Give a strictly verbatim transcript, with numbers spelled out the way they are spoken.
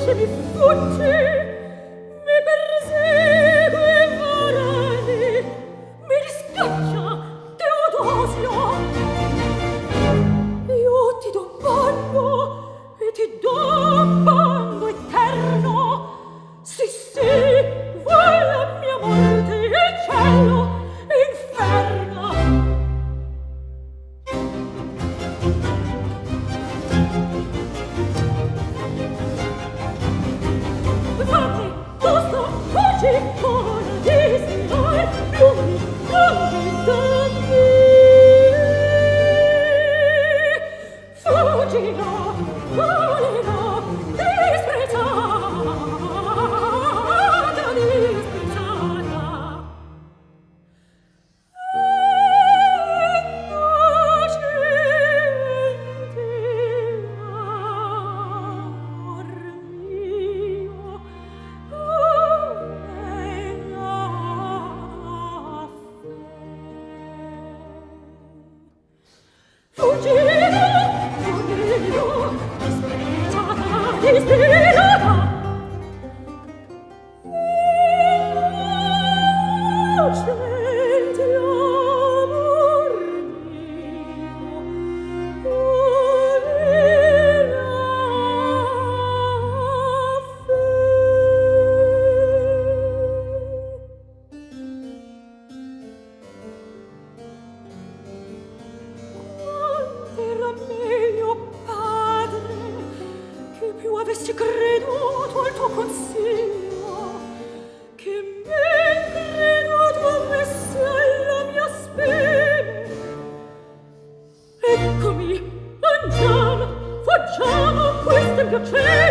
che mi fugi, mi persegue varani, mi riscaccia Teodosio. Io ti do bagno e ti do bagno eterno. Sì, sì, vuol la mia morte il cielo e l'inferno. Fatti, tosto, fugi, ora disdirai, lunghi, lunghi da qui. Fugi, no, fugi, no, disprezzata, disprezzata. Quant'era meglio, padre, che più avessi creduto al tuo consiglio, che men creduto avessi alla mia speme. Eccomi, andiamo, fuggiamo, questo è il piacere.